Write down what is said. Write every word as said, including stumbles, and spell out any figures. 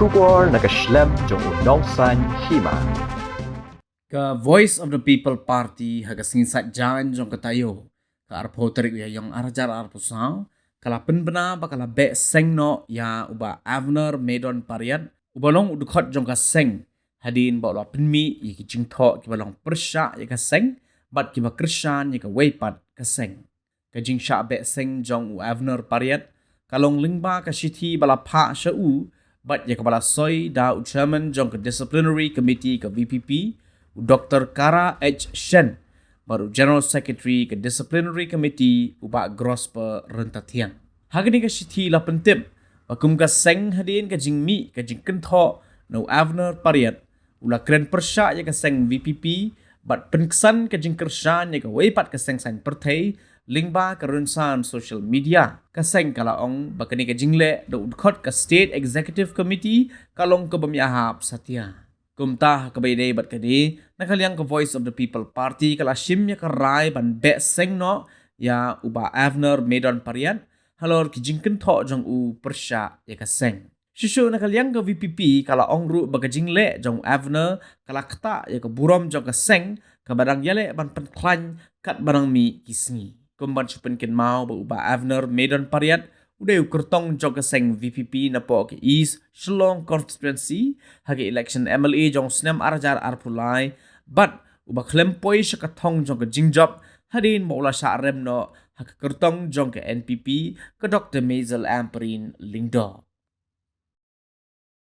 Khubor na ka shlem jong u Nongsaiñ Hima. Ka Voice of the People Party ha ka sngi Saitjaiñ jong ka taïew, ka arphew tarik u Ïaïong arhajar arphew saw, ka la pynbna ba ka la beh seng noh ïa u Bah Avner Maydon Pariat, uba long u dkhot jong ka seng, hadien ba u la pynmih ïa ki jingthoh kiba long pyrshah ïa ka seng bad kiba kyrshan ïa kawei pat ka seng. Ka jingshah beh seng jong u Avner Pariat ka long lyngba ka shithi ba la phah sha u bad ïa kaba la soi da u Chairman jong ka Disciplinary Committee ka V P P, u Doktor Kara H Shen, bad u General Secretary ka Disciplinary Committee, u Bah Grosper Ryntathiang. Ha kane ka shithi la pyntip ba kum ka seng, hadien ka jingmih ka jingkynthoh na u Avner Pariat, u la kren pyrshah ïa ka seng V P P bad pynksan ka jingkyrshan ïa kawei pat ka seng saiñ pyrthei lyngba ka rynsan social media. Ka seng ka la ong ba kane ka jingleh da u dkhot ka State Executive Committee ka long kaba ym ïahap satia. Kumta ha kaba ïadei bad kane, na ka liang ka Voice of the People Party ka la shim ïa ka rai ban beh seng noh ïa u Bah Avner Maydon Pariat halor ki jingkynthoh jong u pyrshah ïa ka seng. Shuh shuh na ka liang ka V P P ka la ong ruh ba ka jingleh jong u Avner ka la ktah ïa ka burom jong ka seng kaba dang ïaleh ban pynkhlaiñ katba dang mih ki sngi. Kum ban shu pynkynmaw ba u Bah Avner Maydon Pariat u dei u kyrtong jong ka seng V P P napoh ka East Shillong Constituency ha ka election M L A jong u snem arhajar arphew lai, bad uba khlem poi sha ka thong jong ka jingjop hadien ba u la shah rem noh ha ka kyrtong jong ka N P P, ka Doktor Maisel Ampareen Lyngdoh.